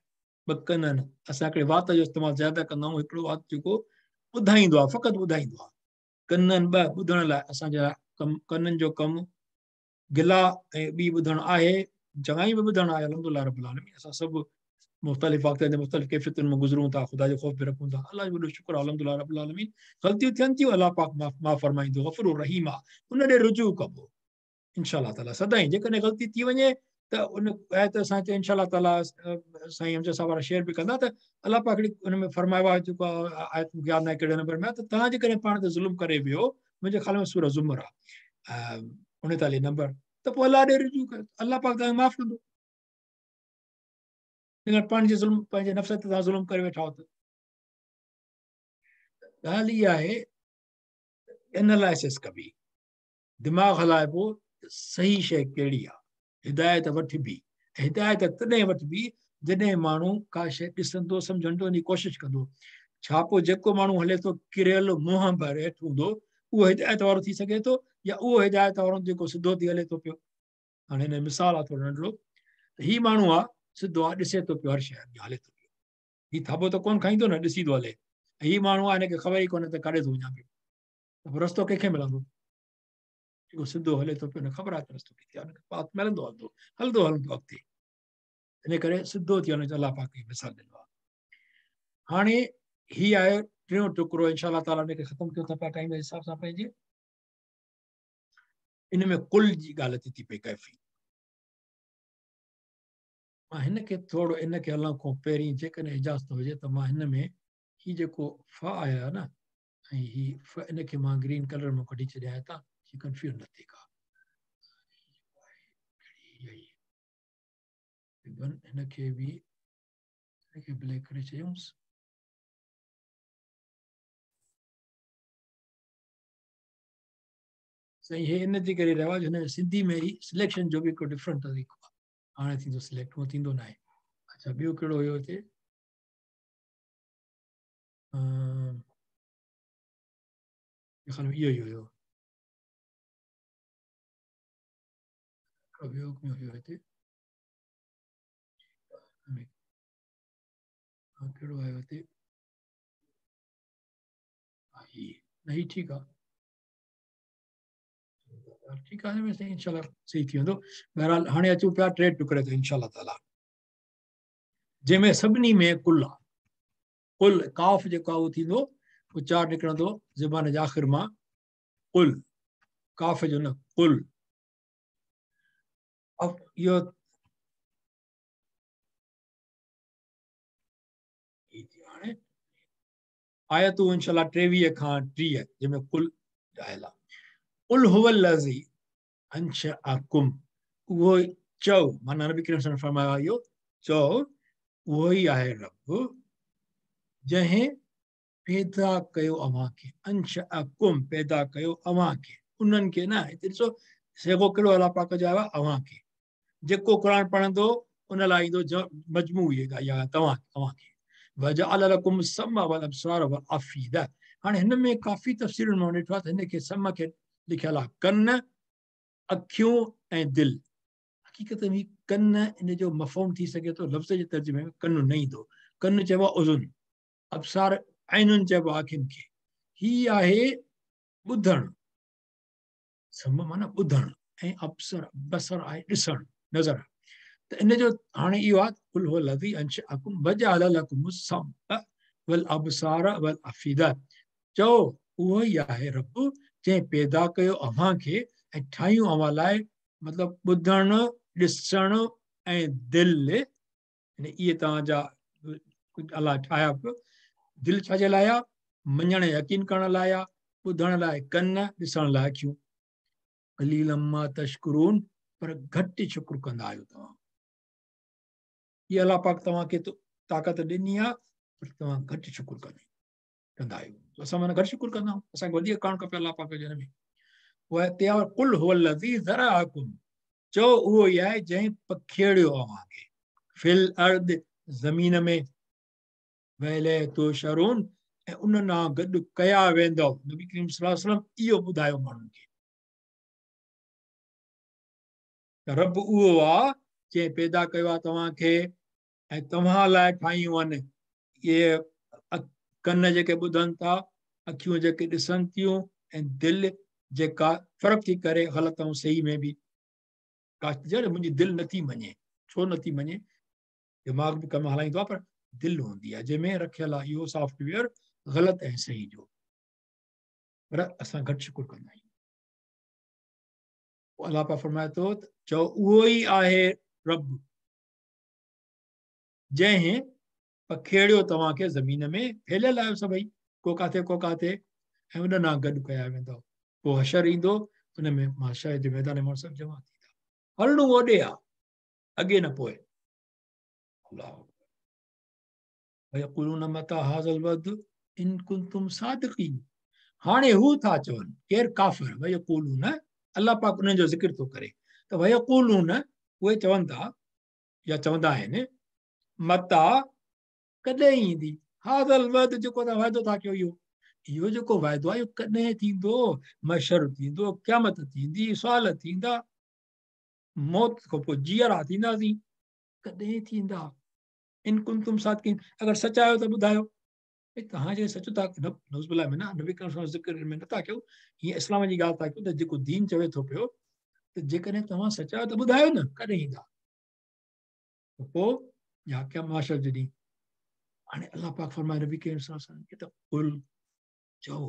ॿ कन आहिनि, असां हिकिड़े वात जो इस्तेमालु ज़्यादा कंदा आहियूं, हिकिड़ो वात जेको ॿुधाईंदो आहे, फ़क़ति ॿुधाईंदो आहे। कन आहिनि ॿ ॿुधण लाइ, असांजा कमु कननि जो कमु गिला ऐं ॿी ॿुधणु आहे, चङा ई बि ॿुधणु आहे। अल्हम्दुलिल्लाह रब्बिल आलमीन, असां सभु मुख़्तलिफ़ वक़्तनि ते मुख़्तलिफ़ कैफ़ियतुनि मां गुज़रूं था, ख़ुदा जो ख़ौफ़ बि रखूं था। अल्लाह जो वॾो शुक्र आहे, अल्हम्दुलिल्लाह रब्बिल आलमीन। ग़लतियूं थियनि थियूं, अल्लाह पाक माफ़ फरमाईंदो, गफ़ूर रहीम आहे, उन ॾे रुजू कबो इनशा ताला सदाईं। जेकॾहिं ग़लती थी वञे त उन आयत असां चयो इनशा ताला साईं अमजद साहिब वारा शेयर बि कंदा त अल्लाह पाक हिकिड़ी उन में फरमायो आहे, जेको आयत मूंखे यादि न आहे कहिड़े नंबर में आहे, त तव्हां जेकॾहिं पाण ते ज़ुल्म करे वियो, मुंहिंजे ख़्याल में सूरह ज़ुमर आहे 39 नंबर, त पोइ अल्लाह ॾे रुजू कयो, अल्लाह पाक तव्हांखे माफ़ कंदो। पंहिंजे ज़ुल्म पंहिंजे नफ़्स ते तव्हां ज़ुल्म करे वेठा हो त ॻाल्हि इहा आहे, एनालाइसिस कबी, दिमाग़ हलाइबो सही शइ कहिड़ी आहे, हिदायत वठिबी। हिदायत तॾहिं वठिबी जॾहिं माण्हू का शइ ॾिसंदो, सम्झंदो, उनजी कोशिशि कंदो। छा पोइ जेको माण्हू हले थो किरियल मुंहं भर हेठि हूंदो उहो हिदायत वारो थी सघे थो या उहो हिदायत वारो जेको सिधो थी हले थो पियो। हाणे हिन मिसाल आहे थोरो नंढड़ो, त हीउ माण्हू आहे सिधो आहे, ॾिसे थो पियो हर शइ हले थो पियो, हीउ थाबो त कोन खाईंदो न, ॾिसी थो हले। हीउ माण्हू आहे हिनखे ख़बर ई कोन्हे त काॾे थो वञा पियो, त पोइ रस्तो कंहिंखे मिलंदो? जेको सिधो हले थो पियो हुनखे ख़बर आहे त रस्तो किथे आहे, हुनखे पाथ मिलंदो हलंदो हलंदो हलंदो अॻिते। इन करे सिधो थी वञो अलाह पाक मिसाल ॾिनो आहे। हाणे हीउ आहे टियों टुकड़ो, इंशा ताला हुनखे ख़तमु कयूं था पिया टाइम जे हिसाब सां पंहिंजे। इन में कुल जी ॻाल्हि अचे थी पई काफ़ी। मां हिनखे थोरो इनखे हलण खां पहिरीं जेकॾहिं इजाज़त हुजे त मां हिन में हीउ जेको फ आयो आहे न, ऐं हीउ फ इनखे मां ग्रीन कलर मां कढी छॾियां हितां, जीअं कन्फ्यूज़ न थिए का। हिनखे बि हिनखे ब्लैक करे छॾियूंसि। सही हे इन जे करे रहियो आहे जो हिन सिंधी में ई सिलेक्शन जो बि हिकिड़ो डिफरेंट तरीक़ो आहे। हाणे थींदो सिलेक्ट, उहो थींदो न आहे। अच्छा, ॿियो कहिड़ो हुयो हिते? इहो ई हुयो, ॿियो हुयो हिते कहिड़ो आयो हिते? न हीउ ठीकु आहे, ठीकु आहे, साईं इंशाल्लाह सही थी वेंदो। बहरहाल हाणे अचूं पिया टे टुकड़े ते इंशाल्लाह ताला, जंहिंमें सभिनी में कुल आहे। कुल काफ़ जेको आहे उहो थींदो, उचार निकिरंदो ज़बान जे आख़िर मां, कुल काफ़ जो न कुल। इहो हाणे आयतूं इंशाल्लाह 23 खां 30 जंहिंमें कुल आयल आहे। कुल हुवल्लज़ी अंशअकुम, उहो चओ, माना नबी करीम सल्लल्लाहु अलैहि वसल्लम फरमायो इहो चओ उहो ई आहे रब जंहिं पैदा कयो अव्हांखे, अंशअकुम पैदा कयो अव्हांखे, उन्हनि खे न। हिते ॾिसो सेगो कहिड़ो अलाह पाक जो आयो आहे, अव्हांखे। जेको क़ुर पढ़ंदो उन लाइ ईंदो मजमू या तव्हां अव्हांखे। वजअल लकुम सम्अ वल अब्सार वल अफ़ीदा। हाणे हिन में काफ़ी तफ़सीरुनि मां ॾिठो आहे त हिनखे सम खे लिखियल आहे कन, अखियूं ऐं दिलि। हक़ीक़त में कन इन जो मफ़हूम थी सघे थो, लफ़्ज़ जे तर्जुमे में कन न ईंदो। कन चइबो आहे उज़ुन, अब्सार आइनुनि चइबो आहे अखियुनि खे। हीउ आहे ॿुधणु, सम माना ॿुधणु, ऐं अबसर बसर आहे ॾिसणु, नज़र। त इन जो हाणे इहो आहे कुल हुवल्लज़ी अंशअकुम वजअल लकुमुस सम्अ वल अब्सार वल अफ़ीदा। चओ उहो ई आहे रब जंहिं पैदा कयो अव्हांखे ऐं ठाहियूं अव्हां लाइ, मतिलबु ॿुधणु, ॾिसणु ऐं दिलि। इहे तव्हांजा अलाह ठाहिया पियो। दिलि छाजे लाइ आहे? मञण यकीन करण लाइ आहे, ॿुधण लाइ कन, ॾिसण लाइ अखियूं। क़लीलन मा तशकुरून, पर घटि शुक्र कंदा आहियो तव्हां। इहा अलाह पाक तव्हांखे ताक़त ॾिनी आहे, पर तव्हां घटि शुक्र कंदा आहियो। असां माना घटि शुक्र कंदा आहियूं, असांखे वधीक करणु खपे अलाह पाक जे हिन में। उहा कुल हुवल्लज़ी ज़रअकुम, चओ उहो ई आहे जंहिं पखेड़ियो अव्हांखे, फिल अर्द ज़मीन में, वइलैहि तुहशरून, ऐं उन ॾांहुं गॾु कया वेंदव। नबी करीम सल्लल्लाहु अलैहि वसल्लम इहो ॿुधायो माण्हुनि खे त रब उहो आहे जंहिं पैदा कयो आहे तव्हांखे ऐं तव्हां लाइ ठाहियूं आहिनि इहे कन जेके ॿुधनि था, अखियूं जेके ॾिसनि थियूं, ऐं दिलि जेका फ़र्क़ु थी करे ग़लति ऐं सही में बि। मुंहिंजी दिलि नथी मञे, छो नथी मञे? दिमाग़ बि कमु हलाईंदो आहे, पर दिलि हूंदी आहे जंहिंमें रखियलु आहे इहो सॉफ्टवेयर ग़लति ऐं सही जो। पर असां घटि शुक्र कंदा आहियूं। अलाह पाक फरमाए थो चओ उहो ई आहे रब जंहिं पखेड़ियो तव्हांखे ज़मीन में, फैलियल आहियो सभई, को किथे को किथे, ऐं उन ॾांहुं गॾु कया वेंदव। पोइ हशर ईंदो, उन में माशा जे मैदान में सभु जमा थींदा। हलणो ओॾे आहे, अॻे न पोइ। अल्लाह वयक़ूलून मता हाज़ल वअद इन कुंतुम सादिक़ीन। हाणे हू था चवनि, केरु? काफ़िर। वयक़ूलून, अलाह पाक उन्हनि जो ज़िक्र थो करे त वयक़ूलून, उहे चवनि था या चवंदा आहिनि, मता कॾहिं ईंदी, هذا الوعد जेको तव्हां वाइदो था कयो, इहो इहो जेको वाइदो आहे इहो कॾहिं थींदो? मशर थींदो, क़यामत थींदी, सुवाल थींदा, मौत खां पोइ जीअरा थींदासीं, कॾहिं थींदा? इन कुंतुम सादिक़ीन, अगरि सच आहियो त ॿुधायो। तव्हां जे सच था नौज़ुबिल्लाह में न नबी करीम सां ज़िक्र में नथा कयूं, हीअं इस्लाम जी ॻाल्हि था कयूं त जेको दीन चवे थो पियो त जेकॾहिं तव्हां सच आहियो त ॿुधायो न कॾहिं ईंदा। त पोइ या क्या माशर जे ॾींहुं हाणे अलाह पाक फरमाए नबी करीम सल्लल्लाहु अलैहि वसल्लम खे त कुल चओ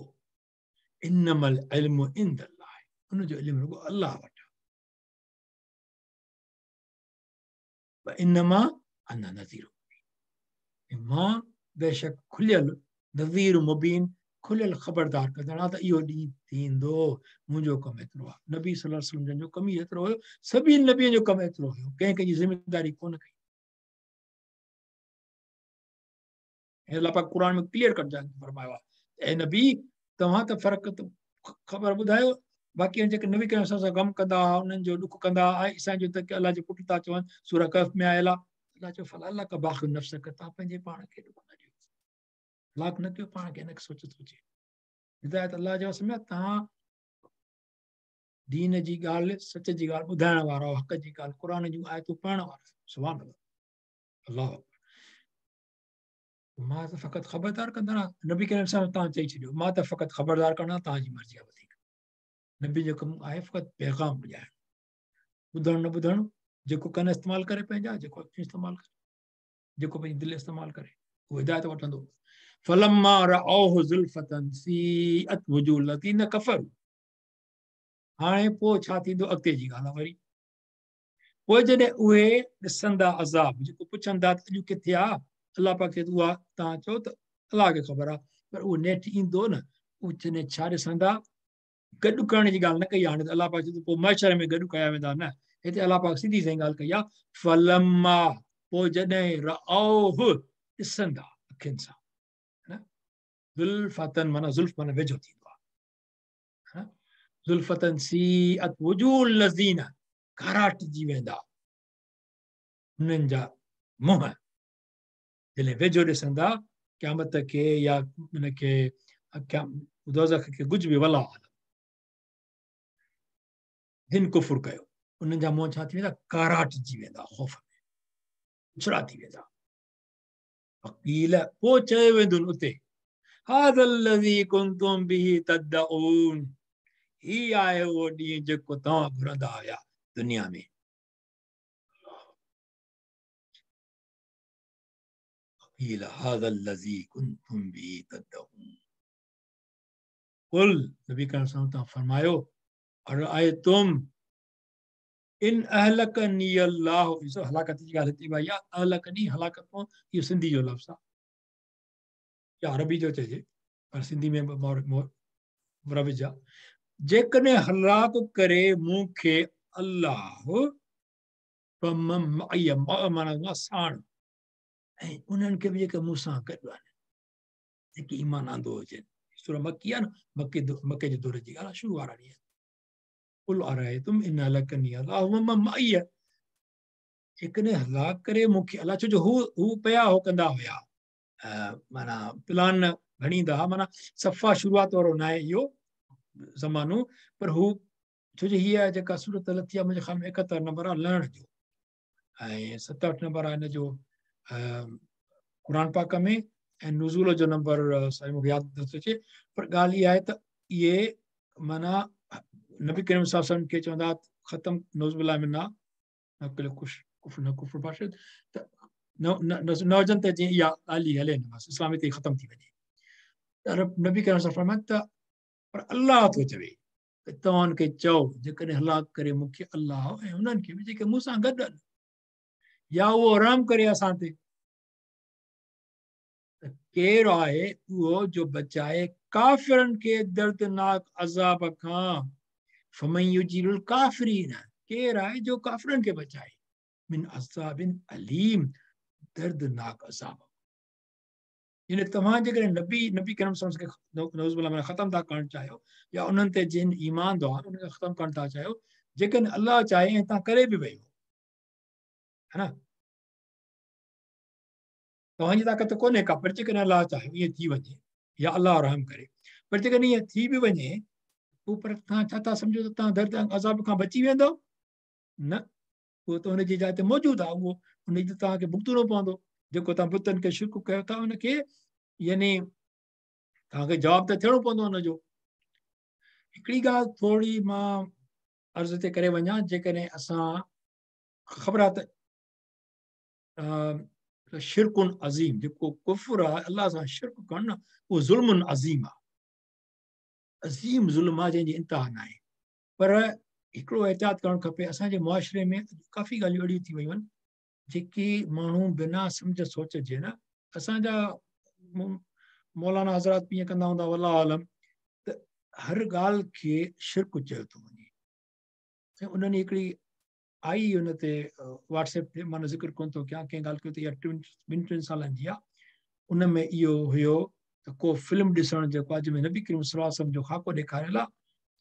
इन्नमल इल्मु इंदल्लाह, उनजो इल्मु रुगो अलाह वटि आहे। इन्नमा अना नज़ीर, मां बेशक खुलियल नज़ीर मुबीन, खुलियल ख़बरदार कंदड़ आहे त इहो ॾींहुं थींदो, मुंहिंजो कमु एतिरो आहे। नबी सल्लल्लाहु अलैहि वसल्लम जन जो कमु ई एतिरो हुयो, सभिनी नबियुनि जो कमु एतिरो हुयो, कंहिं कंहिंजी ज़िम्मेदारी कोन कई। अलाह पाक क़ुर में क्लियर कट फरमायो आहे ऐ नबी तव्हां त फ़र्क़ु त ख़बर ॿुधायो, बाक़ी जेके नबी करीम सां ग़म कंदा हुआ, उन्हनि जो ॾुख कंदा हुआ, ऐं असांजो त अलाह जो पुट था चवनि, सूरह कहफ़ में आयल आहे। अलाह चयो फलाह का बाक़ नफ़्स, तव्हां पंहिंजे पाण खे ॾुख न ॾियो, हलाक न कयो पाण खे, हिनखे सोच सोचे हिदायत अलाह जे वस में। तव्हां दीन जी ॻाल्हि, सच जी ॻाल्हि ॿुधाइण वारा, हक़ जी ॻाल्हि, क़ुर जूं आयतूं पढ़ण वारा। सुभान अलाह, अलाह। मां त फ़क़ति ख़बरदार कंदड़ आहियाँ, नबी करीम सां तव्हां चई छॾियो, मां त फ़क़ति ख़बरदार करणु आहे, तव्हांजी मर्ज़ी आहे वधीक। नबी जो कमु आहे फ़क़ति पैगाम ॿुधाइणु, ॿुधणु न ॿुधणु, जेको कन इस्तेमालु करे पंहिंजा, जेको अखियूं इस्तेमालु करे, जेको पंहिंजी दिलि इस्तेमालु करे, उहो हिदायत वठंदो। फलम्मा रऔहु ज़ुल्फतन सीअत वुजूहुल लज़ीना कफ़रू, हाणे पोइ छा थींदो, अॻिते जी ॻाल्हि आहे वरी। पोइ जॾहिं उहे ॾिसंदा अज़ाब, जेको पुछंदा त अॼु किथे आहे, अलाह पाक चए थो उहा तव्हां चओ त अलाह खे ख़बर आहे, पर उहो नेठि ईंदो न, उहो जॾहिं छा ॾिसंदा, गॾु करण जी ॻाल्हि न कई आहे। हाणे त अलाह पाक चए थो पोइ महशर में गॾु कया वेंदा न, हिते अलाह पाक सिधी सही ॻाल्हि कई आहे। फलम्मा, पोइ जॾहिं रऔहु, ॾिसंदा अखियुनि सां, न ज़ुल्फ़तन माना ज़ुल्फ़ माना वेझो थींदो आहे, ज़ुल्फ़तन सीअत वुजूहुल लज़ीना, काराटिजी वेंदा हुननि जा मुंहं, जॾहिं वेझो ॾिसंदा क़यामत खे या हुनखे दोज़ख खे कुझु बि वला जिन कुफुर कयो, उन्हनि जा मुंहं छा थी वेंदा, काराटिजी वेंदा, ख़ौफ़ में उछड़ा थी वेंदा। वकील, पोइ चयो वेंदो उते, हाज़ा लज़ी कुंतुम बिही तदऊन, ही आहे उहो ॾींहुं जेको तव्हां घुरंदा हुया दुनिया में। वकील हाज़ा लज़ी कुंतुम बिही तदऊन। कुल, नबी करीम सल्लल्लाहु अलैहि वसल्लम फरमायो, अरअयतुम इन अहलकनी अल्लाह, ॾिसो हलाकत जी ॻाल्हि हिते भाई आहे, अहलकनी हलाकत मां इहो सिंधी जो लफ़्ज़ आहे या अरबी जो चइजे, पर सिंधी में मुरविज आहे। जेकॾहिं हलाक करे मूंखे अलाह, माना साण, ऐं उन्हनि खे बि जेके मूंसां गॾु आहिनि, जेके ईमान आंदो हुजनि। सूरह मक्की आहे न, मक्के मक्के जे दौर जी ॻाल्हि आहे, शुरू वारा ॾींहं। कुल अरअयतुम इन अहलकनी अल्लाहु वमन मअय्य, जेकॾहिं हलाक करे मूंखे अलाह, छो जो हू हू पिया हो कंदा हुया, माना प्लान घणी ईंदा हुआ, माना सफ़ा शुरूआत वारो न आहे इहो ज़मानो, पर हू छो जो हीअ जेका सूरत लथी आहे मुंहिंजे ख़्याल में 71 नंबर आहे लहण जो, ऐं 7-8 नंबर आहे हिन जो क़ुर पाक में, ऐं नुज़ूल जो नंबर साईं मूंखे यादि नथो अचे। पर ॻाल्हि इहा आहे त इहे माना नबी करीम सल्लल्लाहु अलैहि वसल्लम खे चवंदा ख़तम नौज़ुबिल्लाह मिन्ना, न कुफ़्र न कुफ़्र बाशिद, त न न हुजनि त जीअं इहा ॻाल्हि हले न, बसि इस्लाम हिते ख़तमु थी वञे। त नबी करीम सल्लल्लाहु अलैहि वसल्लम त पर अलाह थो चवे त तव्हां खे चओ जेकॾहिं हलाक करे मूंखे अलाह ऐं हुननि खे बि जेके मूंसां गॾु आहिनि, या उहो रहम करे असां ते, त केरु आहे उहो जो बचाए काफ़िरनि खे दर्दनाक अज़ाब खां। फमन युजीरुल काफ़िरीन, केरु आहे जो काफ़िरनि खे बचाए, मिन अज़ाबिन अलीम, दर्दनाक अज़ाब। यानी तव्हां जेकॾहिं नबी नबी करीम सल्लल्लाहु अलैहि वसल्लम खे नौज़ुबिल्लाह ख़तमु था करणु चाहियो, या उन्हनि ते जिन ईमान आहे उन्हनि खे ख़तमु करणु था चाहियो, जेकॾहिं अलाह चाहे ऐं तव्हां करे बि वयो, है ना। तव्हांजी ताक़त कोन्हे का, पर जेकॾहिं अलाह चाहे ईअं थी वञे या अलाह रहम करे, पर जेकॾहिं ईअं थी बि वञे पोइ पर तव्हां छा था सम्झो त तव्हां दर्द अज़ाब खां बची वेंदव? न, उहो त हुनजी जाइ ते मौजूदु आहे, उहो हुनजी तव्हांखे भुगतणो पवंदो। जेको तव्हां बुतनि खे शिर्क कयो था हुनखे यानी तव्हांखे जवाबु त थियणो पवंदो हुनजो। हिकिड़ी ॻाल्हि थोरी मां अर्ज़ ते करे वञा, जेकॾहिं असां ख़बर आहे त शिरकुन अज़ीम जेको कुफुर आहे, अलाह सां शिर्क करणु न, उहो ज़ुल्मुन अज़ीम आहे, अज़ीम ज़ुल्म आहे जंहिंजी इंतिहा न आहे। पर हिकिड़ो एहतियात करणु खपे, असांजे मुआशिरे में काफ़ी ॻाल्हियूं अहिड़ियूं थी वयूं आहिनि जेके माण्हू बिना सम्झ सोच जे न, असांजा मौलाना हज़रात बि ईअं कंदा हूंदा वल्लाहु आलम, त हर ॻाल्हि खे शिर्क चयो थो वञे। ऐं उन्हनि हिकिड़ी आई हुन ते व्हाट्सएप ते, मां ज़िक्र कोन थो कयां, कंहिं ॻाल्हि कयो त इहा ॿिनि टिनि सालनि जी आहे, उन में इहो हुयो त को फ़िल्म ॾिसणु जेको आहे जंहिंमें नबी करीम सल्लल्लाहु अलैहि वसल्लम जो ख़ाको ॾेखारियल आहे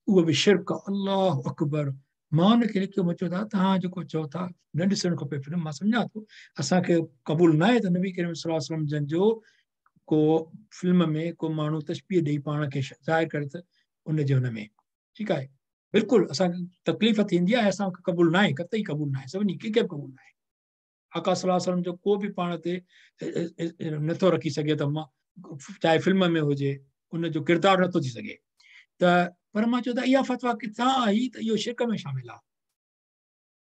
उहो बि शिर्क आहे। अल्लाहु अकबर। मां हुनखे लिखियो, मां चयो था तव्हां जेको चओ था न ॾिसणु खपे फ़िल्म, मां सम्झां थो असांखे क़बूल न आहे त नबी करीम सल्लल्लाहु अलैहि वसल्लम जन जो को फ़िल्म में को माण्हू तशबीह ॾेई पाण खे ज़ाहिर करे त उनजे हुन में ठीकु आहे, बिल्कुलु असांखे तकलीफ़ थींदी आहे, असांखे क़बूल न आहे, कतई क़बूल न आहे, सभिनी कंहिंखे बि क़बूल न आहे। आका सल्लल्लाहु अलैहि वसल्लम जो को बि पाण ते नथो रखी सघे त मां चाहे फ़िल्म में हुजे उनजो किरदारु नथो थी सघे। त पर मां चयो त इहा फतवा किथां आई त इहो शिरक में शामिलु आहे।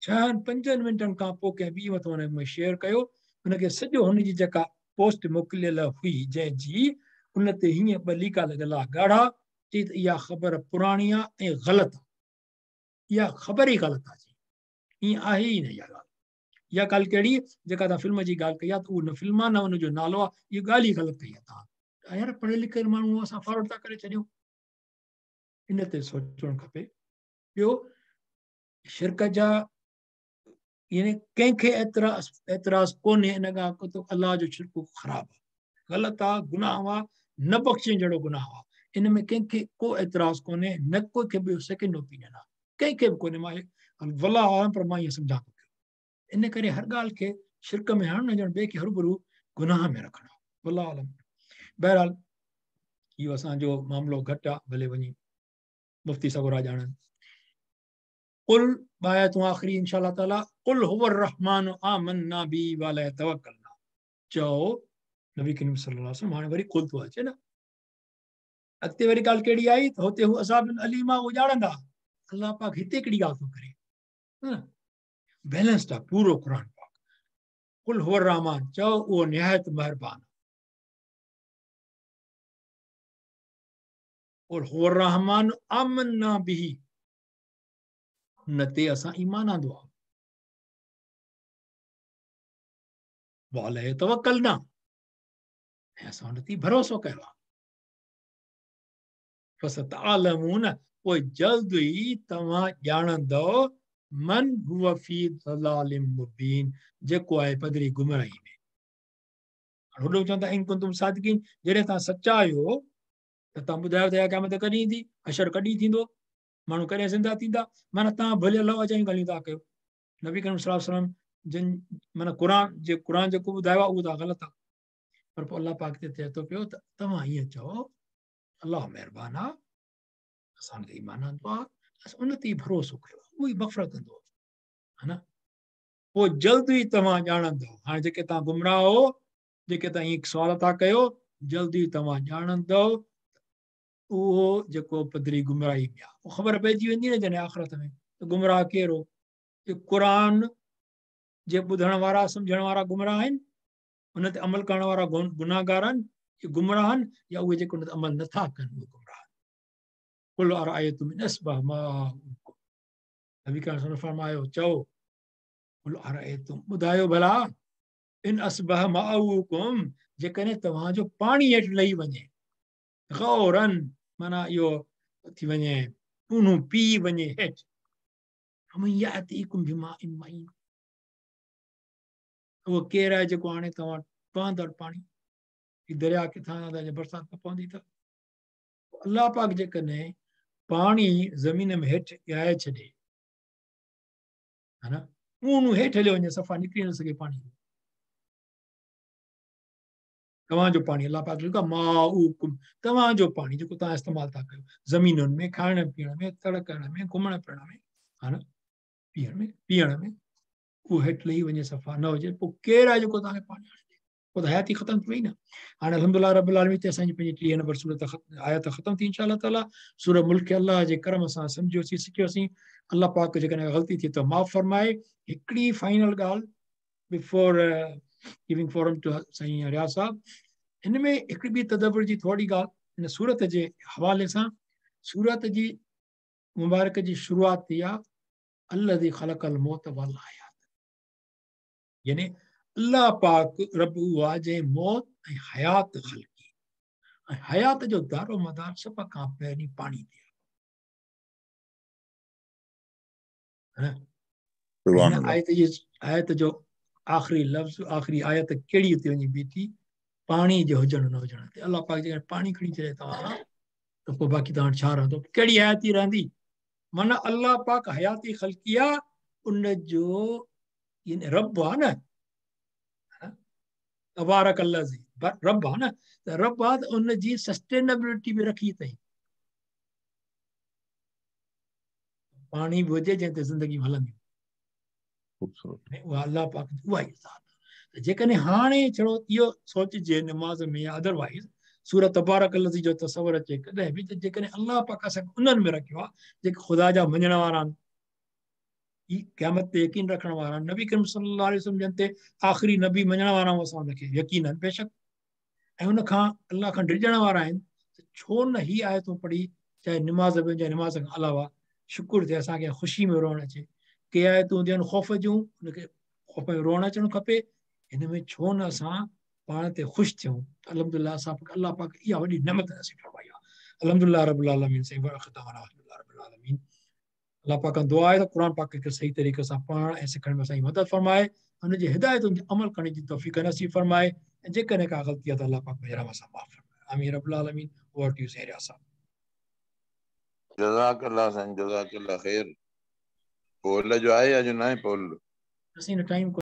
6-5 मिंटनि खां पोइ कंहिं ॿी मथां हुन में शेयर कयो, हुनखे सॼो हुनजी जेका पोस्ट मोकिलियल हुई जंहिंजी उन ते हीअं ॿ लीका लॻल आहे ॻाढ़ा, चई त इहा ख़बर पुराणी आहे ऐं ग़लति आहे, इहा ख़बर ई ग़लति आहे, ईअं आहे ई न इहा ॻाल्हि। इहा ॻाल्हि कहिड़ी जेका तव्हां फ़िल्म जी ॻाल्हि कई आहे त उहो न फ़िल्म आहे न हुनजो नालो आहे, इहा ॻाल्हि ई ग़लति कई आहे तव्हां। यार पढ़ियल लिखियल माण्हू असां फॉरवर्ड था करे छॾियूं, इन ते सोचणु खपे। ॿियो शिरक जा यानी कंहिंखे एतिराज़ कोन्हे इन ॻाल्हि त अलाह जो शिरक ख़राबु आहे, ग़लति आहे, गुनाह आहे, न बख़्शण जहिड़ो गुनाह आहे, इन में कंहिंखे को एतिराज़ कोन्हे, न कंहिंखे ॿियो सेकंड ओपिनियन आहे, कंहिंखे बि कोन्हे। मां वल्लाह आलम पर मां ईअं सम्झां थो, इन करे हर ॻाल्हि खे शिरक में आणणु न ॼण ॿिए खे हरूभरू गुनाह में रखणु आहे। वल्लाह आलम। बहरहाल इहो असांजो मामिलो घटि आहे, भले वञी मुफ्ती सगोरा ॼाणनि। कुल आयतूं आख़िरी इंशाअल्लाह ताला, कुल हुवर रहमान आमन्ना बी व अलैहि तवक्कलना। चओ नबी करीम सल्लल्लाहु अलैहि वसल्लम, हाणे वरी कुल थो अचे न, अॻिते वरी ॻाल्हि कहिड़ी आई त हुते हू अज़ाब अलीम आहे, उहो ॼाणंदा। अलाह पाक हिते हिकिड़ी ॻाल्हि थो करे, बैलेंस्ड आहे पूरो क़ुरान पाक। कुल हुवर रहमान, चओ उहो निहायत महिरबान। कुल हुवर रहमान आमन्ना बिही, हुन ते असां ईमान आंदो आहे। व अलैहि तवक्कलना, ऐं असां हुन ते भरोसो कयो आहे। फसतआलमून, पोइ जल्द ई तव्हां ॼाणंदव मन हुव फी ज़लालिम मुबीन, जेको आहे पधरी गुमराही में। होॾो चवनि था इन कुंतुम सादिकीन, जॾहिं तव्हां सच्चा आहियो त तव्हां ॿुधायो त इहा क़यामत कॾहिं ईंदी, अशर कॾहिं थींदो, माण्हू कॾहिं ज़िंदा थींदा, माना तव्हां भले अलाह अजायूं ॻाल्हियूं था कयो। नबी करीम सल्लल्लाहु अलैहि वसल्लम जिन माना क़ुरान जेको ॿुधायो आहे उहो त ग़लति आहे, पर पोइ अलाह पाक ते चए थो पियो त तव्हां ईअं चओ अलाह महिरबान आहे, असां ते ईमान आंदो आहे, असां उन ते ई भरोसो कयो आहे, उहो ई मग़फ़िरत कंदो आहे, हा न। पोइ जल्द ई तव्हां ॼाणंदव, हाणे जेके तव्हां गुमराह हो, जेके तव्हां ईअं सुवाल था कयो, जल्द ई तव्हां ॼाणंदव उहो जेको पधरी गुमराही में आहे, उहो ख़बर पइजी वेंदी न जॾहिं आख़िरत में त गुमराह केरु हो। क़ुरान जे ॿुधण वारा सम्झण वारा गुमराह आहिनि, उन ते अमल करण वारा गुनाहगार आहिनि, गुमराह आहिनि, या उहे जेके उन ते अमल नथा कनि उहे गुमराह आहिनि। कुल अरअयतुम इन अस्बह माउकुम, नबी करीम फरमायो चओ कुल अरअयतुम, ॿुधायो भला, इन अस्बह माउकुम, जेकॾहिं तव्हांजो पाणी हेठि लही वञे, गौरन माना इहो थी वञे ऊन्हो पी वञे हेठि, उहो केरु आहे जेको हाणे तव्हां पवंदड़ पाणी, दरिया किथां बरसाति न पवंदी त अलाह पाक जेकॾहिं पाणी ज़मीन में हेठि ॻाए छॾे, हा न, ऊन्हो हेठि हलियो वञे, सफ़ा निकिरी न सघे पाणी, तव्हांजो पाणी अलाह पाक लिखो माउकुम, तव्हांजो पाणी जेको तव्हां इस्तेमालु था कयो ज़मीनुनि में, खाइण पीअण में, तड़ करण में, घुमण फिरण में, हा न, पीअण में, उहो हेठि लही वञे, सफ़ा न हुजे, पोइ केरु आहे जेको तव्हांखे पाणी आणे ॾिए? पोइ त हयाती ख़तमु थी वई न। हाणे अल्हम्दुलिल्लाह रब्बिल आलमीन ते असांजी पंहिंजी 30 नंबर सूरत आयत ख़तमु थी इंशा अल्लाह ताला। सूरह मुल्क खे अल्लाह जे करम सां सम्झियोसीं, सिखियोसीं। अल्लाह पाक जेकॾहिं ग़लती थी त माफ़ फरमाए। हिकिड़ी फाइनल ॻाल्हि बिफोर गिविंग फोरम टू साईं रियाज़ साहब, हिन में हिकिड़ी ॿी तदब्बुर जी थोरी ॻाल्हि हिन सूरत जे हवाले सां। सूरत जी मुबारक जी शुरूआत थी आहे अल्लज़ी ख़लक़ल मौत वल हयात, यानी अल्लाह पाक रब उहो आहे जंहिं मौत ऐं हयात ख़लकी, ऐं हयात जो दारो मदार सभ खां पहिरीं पाणी ते आहे। हिन आयत जो आख़िरी लफ़्ज़, आख़िरी आयत कहिड़ी ते वञी बीठी? पाणी जे हुजण न हुजण ते। अल्लाह पाक जेकॾहिं पाणी खणी छॾे तव्हां त पोइ बाक़ी तव्हां वटि छा रहंदो? कहिड़ी हयाती रहंदी? माना अल्लाह पाक हयाती ख़लकी आहे, उनजो यानी रब आहे न, तबारक अल्लाह रब आहे न, त रब आहे त उनजी सस्टेनेबिलिटी बि रखी अथई। पाणी बि हुजे जंहिं ते ज़िंदगी हलंदी, उहा अल्लाह पाक उहा ई ज़ात। त जेकॾहिं हाणे छड़ो इहो सोचिजे नमाज़ में या अदरवाइज़ सूरह तबारक अल्लज़ी जो तसवर अचे कॾहिं बि, त जेकॾहिं अल्लाह पाक असांखे उन्हनि में रखियो आहे जेके ख़ुदा जा मञण वारा आहिनि, क़यामत ते यकीन रखण वारा आहिनि, नबी करीम सल्लल्लाहु अलैहि वसल्लम जन ते आख़िरी नबी मञण वारा आहियूं असां हुनखे यकीननि बेशक, ऐं हुन खां अल्लाह खां डिॼण वारा आहिनि, त छो न ही आयतूं पढ़ी, चाहे नमाज़ में चाहे नमाज़ खां अलावा, शुक्र थिए असांखे ख़ुशी में रोअणु अचे। के आयतूं हूंदियूं आहिनि ख़ौफ़ जूं, हुनखे ख़ौफ़ में रोअणु अचणु खपे। हिन में छो न असां पाण ते ख़ुशि थियूं। अल्हम्दुलिल्लाह असां अल्लाह पाक इहा वॾी नेमत नसीब फरमाई आहे। अल्हम्दुलिल्लाह रब्बिल आलमीन। साईं रब्बिल आलमीन। अल्लाह पाक खां दुआ आहे त क़ुरान पाक खे सही तरीक़े सां पढ़ण ऐं सिखण में असांजी मदद फरमाए, हुनजी हिदायतुनि ते अमल करण जी तौफ़ीक़ नसीब फरमाए, ऐं जेकॾहिं का ग़लती आहे त अल्लाह पाक मेहरबानी सां माफ़ फरमाए। आमीन रब्बिल आलमीन। ओवर टू you साईं रियाज़ साहब। जज़ाकल्लाह साईं, जज़ाकल्लाह ख़ैर। पोल जो आहे या जो न आहे पोल? असीं टाइम